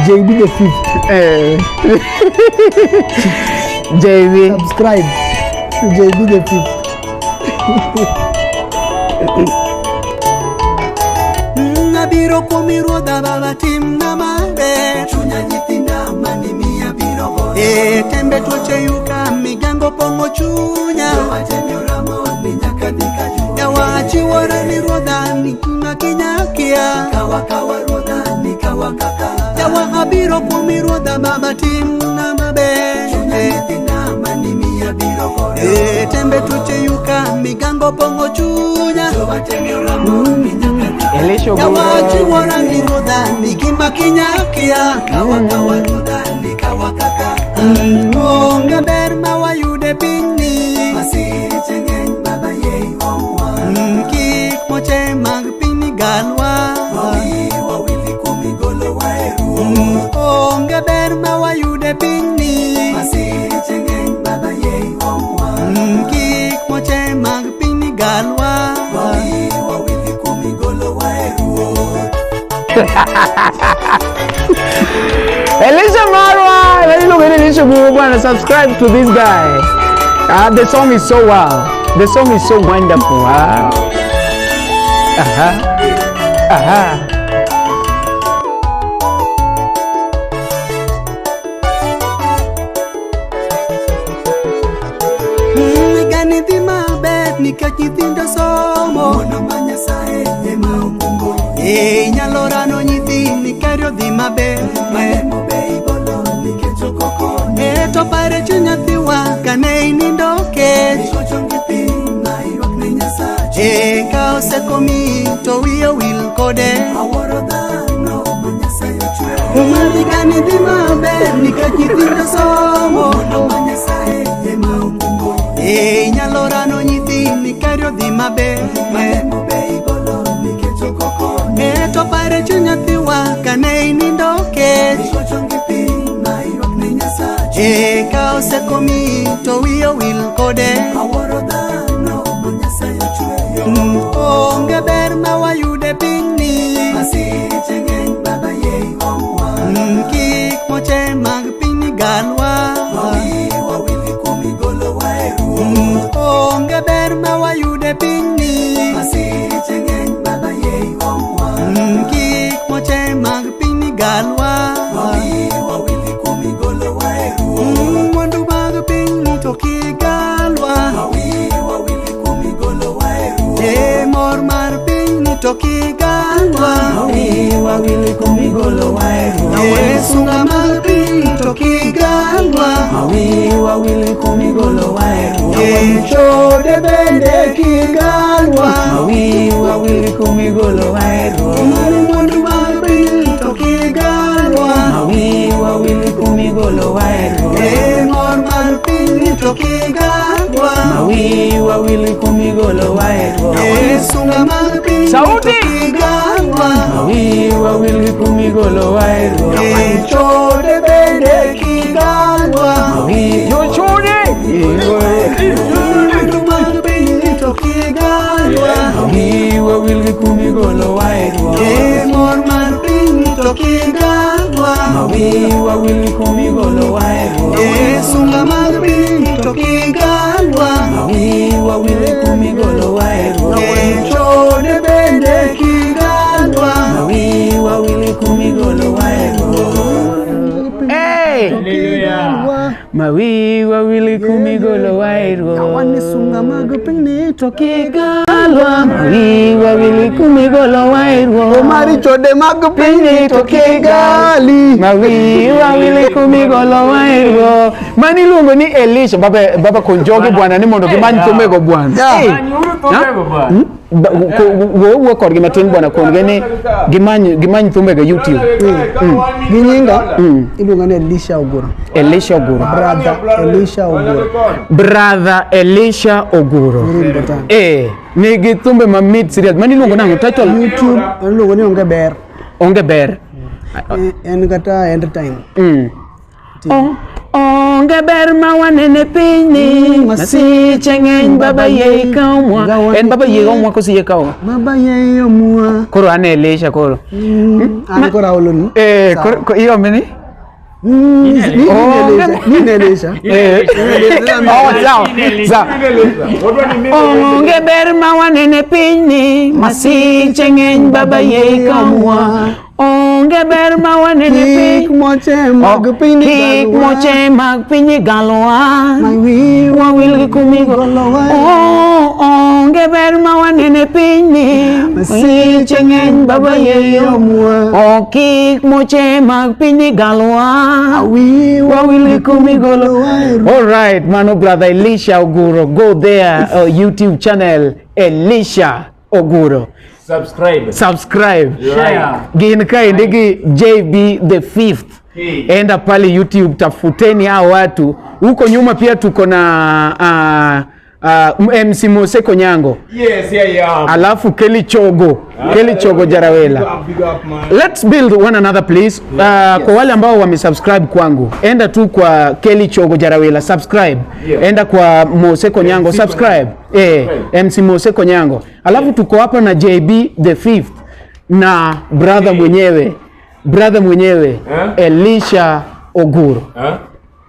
JB the fifth. Eh. JB. Subscribe to JB the fifth. Abiro kuomi ruodha baba timna maber chunya nyithinda mani miya biro godo e tembe tuoche yuka migango pong'o chunya ni nyaka dhi ka Yawachiwora ni ruodha ni kuma kinyakia kawa kawa ruodha ni kawa kaka Yawa abiro kuomi ruodha baba timna maber chunya nyithinda mani miya biro godo e tembe tuoche yuka migango pong'o chunya Elisha Oguro. Yawachiwora ni ruodha ni gima kinyakia kawa kawa ruodha ni kawa kaka onge ber ma wayude pinyni masiche ng'eny baba yei omwa kik moche mag pinyni galwa wawili kumigolo waeru onge ber ma wayude pinyni masiche ng'eny baba yei omwa kik moche mag pinyni galwa wawili kumigolo waeru Elisha Marwa, let me look at Elisha Oguro bwana, subscribe to this guy. Ah, the song is so wow. The song is so wonderful. Ah. Aha. Aha. Gani dhi maber nikech nyithindo somo Wuono ma Nyasaye ema okungo Eh, inyalo rano nyithindi kari odhi maber Malemo be igolo nikech ok okoni Eh, to pare chuny nyathiwa kane inindo kech Ikochongi piny ma ywak ne Nyasachi Eh, ka osekomi to wiye owil kode Awuoro dhano ma Nyasaye ochweyo Mari gani dhi maber nikech nyithindo somo Wuono ma Nyasaye ema okungo Eh, inyalo rano nyithindi kari odhi maber Malemo be igolo nikech ok okoni Eh, to pare chuny nyathiwa kane inindo kech Ikochongi piny ma ywak ne Nyasachi Eh, ka osekomi to wiye owil kode Awuoro dhano ma Nyasaye ochweyo Onge ber ma wayude pinyni Masiche ng'eny baba yei omwa Kik moche mag pinyni galwa Wawili kumigolo waeru Onge ber ma wayude pinyni Masiche ng'eny baba yei omwa Kik moche mag pinyni galwa Wawili kumigolo waeru Mwandu mag pinyni to kigalwa Wawili kumigolo waeru E mor mar pinyni to kigalwa Wawili kumigolo waeru. E sunga mag piny to kigalwa Wawili kumigolo waeru. E chode bende kigalwa Wawili kumigolo waeru. Mar mwandu mag piny to kigalwa Wawili kumigolo waeru. E mor mar piny to kigalwa Wawili kumigolo waeru. E sunga mag piny to Sauti! kigalwa Wawili kumigolo waeru. E chode bende kigalwa Yochode. Mwandu mag piny to kigalwa Wawili kumigolo waeru. E mor mar piny to kigalwa Wawili kumigolo waeru. E sunga mag piny to kigalwa Wawili kumigolo waeru. E chode bende kigalwa Wawili kumigolo waeru. Hey! Mawi wawili kumigolo waeru. Wani sunga mag pinyni to Kigalwa mawi wawili kumigolo waeru. Mari chode mag Pinyni to kigali. Mawi wawili kumigolo waeru. Mani iluongo ni Elisha baba baba konjogi bwana ni mondo gimany thumego bwana. Yeah. Eh. Wuo kodgi matin bwana kongi ni gimany thumego e YouTube. Gi nyinga iluonga ni Elisha Oguro. Elisha Oguro. Brother Elisha Oguro. Brother Elisha Oguro. Very important. Eh, nigi thumbe mamit serious. Mani iluongo nang'o? Title YouTube iluongo ni onge ber. Onge ber. En kata end time. Oh, onge ber ma wanene pinyni Mm, masiche ng'eny baba yie ikawwa Gawa en baba yie ni- omwa koso yie kawa Baba yie omwa. koro an Elisha koro An koro aoloni. eh Sawa. koro iome ni Ni ne Elisha. Eh. Oh, sawa sawa onge ber ma wanene pinyni masiche ng'eny baba yie ikawwa onge ber ma wanene Kik piny moche mag piny kik galwa. moche mag piny galwa Mawi wawil gi kumigo golowa. Oh, onge ber ma wanene pinyni masiche ng'eny baba yie omwa. Oh, kik moche mag piny galwa Awi wawil gi kumigolo All right, mano brother Elisha Oguro, go there, YouTube channel Elisha Oguro. Subscribe. Subscribe. Share. Gin kaendi gi JB the fifth. Hey. Enda pale YouTube tafuteni hao watu. Huko nyuma pia tuko na MC Mose Konyango. Yes, here I am. Alafu Kelly Chogo, Kelly Chogo Jarawela. Big up, big up, man. Let's build one another please. Kwa wale ambao wamesubscribe kwangu, enda tu kwa Kelly Chogo Jarawela subscribe. Yeah. Enda kwa Mose Konyango MC subscribe. Eh, Subscribe. MC Mose Konyango. Alafu tuko hapa na JB the fifth na brother mwenyewe, brother mwenyewe Eh? Elisha Oguro. Huh?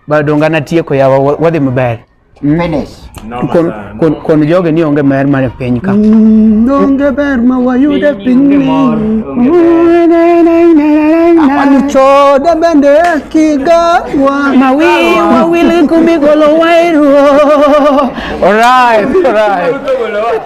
Bado ngana tieko yawa wadhi maber. Finish. Noma Kon, sana. kon, kon joge ni onge mer mar piny ka. Onge ber ma wayude Piny pinyni. onge mor, onge ber. Wanichode bende kigalwa. Mawi wawili kumigolo wairu. All right, all right. All right.